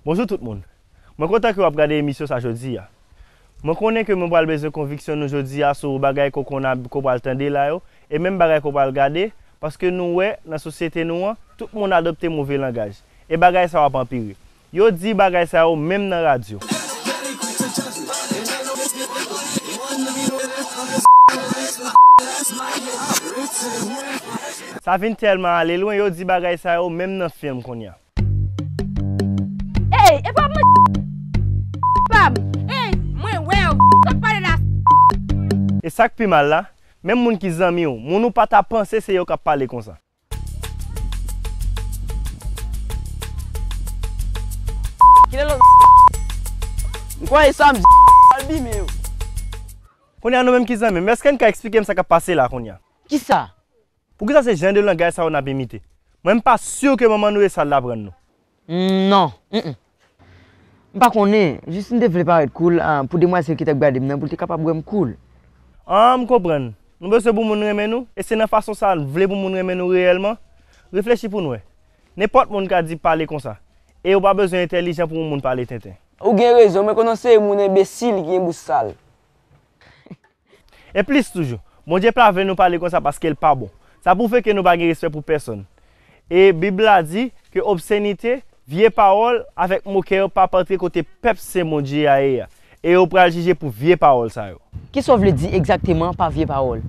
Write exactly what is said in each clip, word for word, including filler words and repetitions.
Bonjou tout moun. Mwen kontan ke w ap gade emisyon sa jodi a. Mwen konnen ke mwen pral bezwen konviksyon nou jodi a sou bagay ke w konn ab-, ke w pral tande la yo, e menm bagay ke w pral gade, paske nou wè nan sosyete nou an, tout moun adopte move langaj. E bagay sa yo ap anpire. Yo di bagay sa yo menm nan radyo. Sa vin tèlman ale lwen, yo di bagay sa yo menm nan fim kounye a. Ey, e pa mwen pa m. Ey, mwen wè w, k ap pale la. E sa k pi mal la, menm moun ki zanmi w, moun ou pa ta panse se yo k ap pale konsa. Kilè lòt? M kwè e sa m di. Al bimen yo. Kounye a nou menm ki zanmi m, èske n ka eksplike m sa k ap pase la kounye a? Kisa? Poukisa se jan de langaj sa yo n ap imite? Mwen m pa si ke manman nou e sa l aprann nou. Non. Mm-mm. M pa konnen, jis m te vle parèt cool, ah, pou demwazèl ki t ap gade m nan, pou l te kapab wè m cool. Ah, m konprann. Nou bezwen pou moun renmen nou, e se nan fason sa n vle pou moun renmen nou reyèlman? Reflechi pou n wè. Nenpòt moun ka di pale konsa. E ou pa bezwen entèlijan pou yon moun pale tenten. Ou gen rezon, men konnen se moun enbesil ki gen bouch sal. E plis toujou, Bondye pa vle nou pale konsa paske l pa bon. Sa pwouve ke nou pa gen respè pou pèsonn. E Bib la di ke obsenite, vye pawòl avèk mokè yo p ap antre kote pèp sen Bondye a ye a. E yo pral jije pou vye pawòl sa yo. Kisa w vle di egzakteman pa vye pawòl?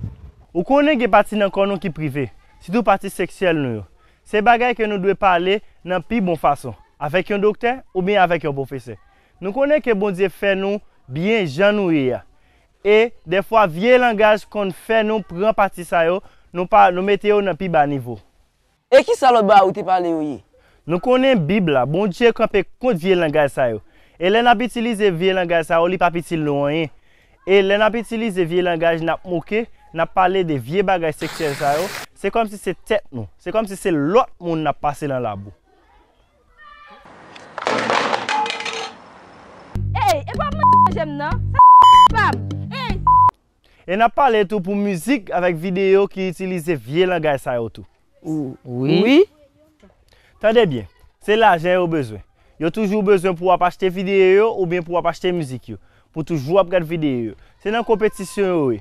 Ou konnen gen pati nan kò nou ki prive, sitou pati seksyèl nou yo. Se bagay ke nou dwe pale nan pi bon fason, avèk yon doktè oubyen avèk yon pwofesè. Nou konnen ke Bondye fè nou byen jan nou ye a. E dèfwa, vye langaj konn fè nou pran pati sa yo, nou pa, nou mete yo nan pi ba nivo. E kisa lòt bagay ou te pale yo ye? Nou konnen Bib la, Bondye kanpe kont vye langaj sa yo. E lè n ap itilize vye langaj sa yo, li p ap itil nou anyen. E lè n ap itilize vye langaj, n ap moke, n ap pale de vye bagay seksyèl sa yo, se kòmsi se tèt nou, se kòmsi se lòt moun n ap pase nan labou. Ey, e pa manje m nan, sa pa m. Ey. E n ap pale tou pou mizik avèk videyo ki itilize vye langaj sa yo tou. Wi. Wi. Tande byen, se lajan yo bezwen. Yo toujou bezwen pou w ap achte videyo yo oubyen pou w ap achte mizik yo, pou toujou ap gad videyo yo. Se nan konpetisyon yo ye.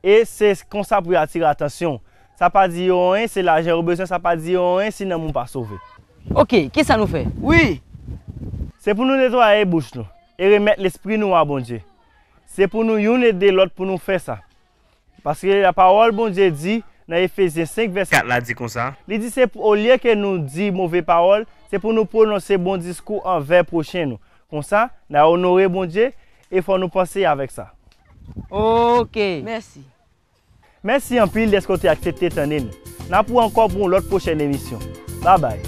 E se konsa pou yo atire atansyon w. Sa pa di yo anyen, se lajan yo bezwen, sa pa di yo anyen si nanm ou pa sove. Oke, kisa nou fè? Wi. Se pou nou netwaye bouch nou e remèt lespri nou a Bondye. Se pou nou youn ede lòt pou nou fè sa. Paske lapawòl Bondye di nan Efezyen senk vèsè kat la di konsa, li di se pou, olye ke nou di move pawòl, se pou nou pwononse bon diskou anvè pwochen nou. Konsa, n a onore Bondye e fò nou panse avèk sa. Oke. Mèsi. Mèsi anpil dèske w te aksepte tande nou. N ap wè ankò pou yon lòt pwochèn emisyon. Babay.